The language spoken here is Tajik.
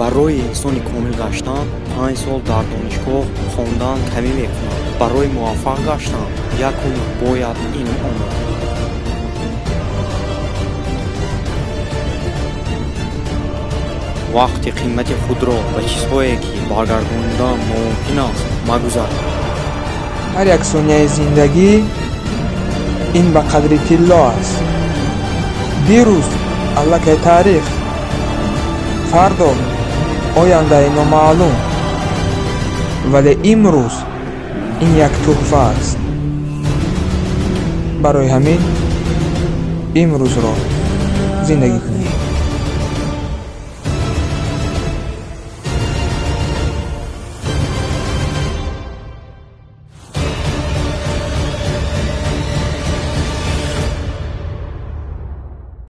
Барои инсони комил гаштан 5 сол дар донишгоҳ хондан камӣ мекунад. Барои муваффақ гаштан як умр бояд илм омӯхт. Вақти қимати худро ба чизҳое ки баргардонидан номумкин аст магузар. Ҳар як сонияи зиндагӣ ин ба қадри тилло аст. Дирӯз аллакай таърих, фардо ояндаи номаълум, вале имрӯз ин як тӯҳфа аст. Барои ҳамин имрӯзро зиндагӣ кунед.